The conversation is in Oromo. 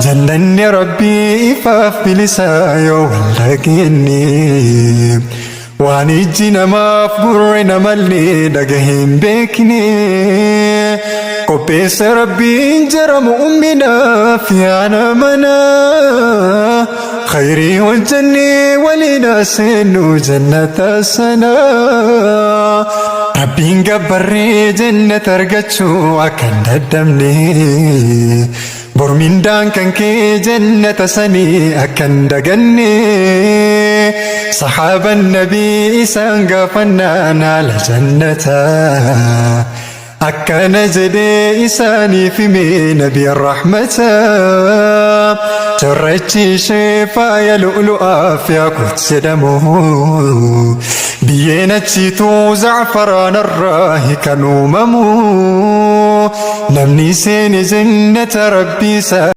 Jannanni Rabbii ifaaf bilisaa yoo wal dhageenye. Waan ijji namaaf gurri namallee dhagahe hin beekne. Qopheessa Rabbiin jara mu'uminaaf yaana mana. Khayrii hojjennee waliin seennu jannata sana. Rabbiin gabbarree jannata argachuu akka hin dadhabne. Bormindaan kan kee jannata sanii akka hin daganne. Sahaaban nabii isaan gaafannaan haala jannataa. Akkana jedhee isaaniif hime nabi rahmata. Cirrachi ishee faaya lu'lu'aaf yaaqut jedhamu. Biyyeen achiituu zacfaraan irraa kan uumamu. Namni seene jannata rabbii isaa.